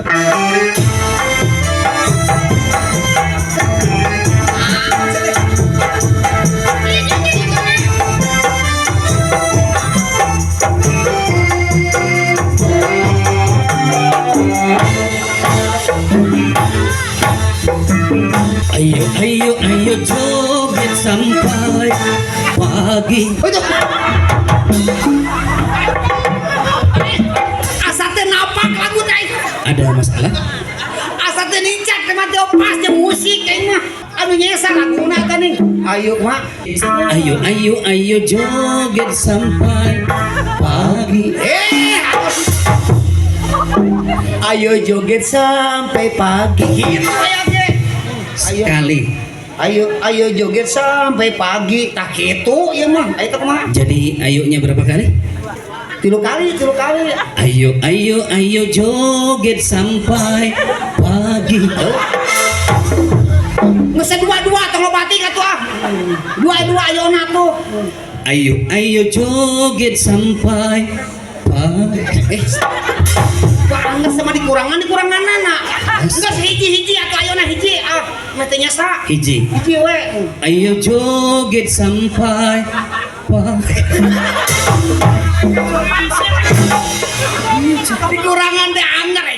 Ayo, ayo, ayo joget sampai pagi. Asa teu napak lagu teh. Ada masalah? Asa teu nincak teh mah teu pas jeung musik aing mah. Anu nyesa laguna teh nih. Ayo mah. Ayo, ayo, ayo joget sampai pagi. Eh, Ayo joget sampai pagi. Gitu aya ge. Ayo. Sekali. Ayo, ayo joget sampai pagi. Tah kitu ieu mah. Ayo teh kumaha? Jadi ayonya berapa kali? Tilu kali, tilu kali. Ayo, ayo, ayo joget sampai pagi. Geus dua-dua tong loba atuh ah. Dua-dua ayona tuh. Ayo, ayo joget sampai pagi. Eh, banget sama dikurangan dikurangan nana. Enggak, hiji-hiji atau ayona hiji ah. Mah teu nyesa. Hiji. Hiji we. Ayo joget sampai pagi. Dikurangan teh anggar.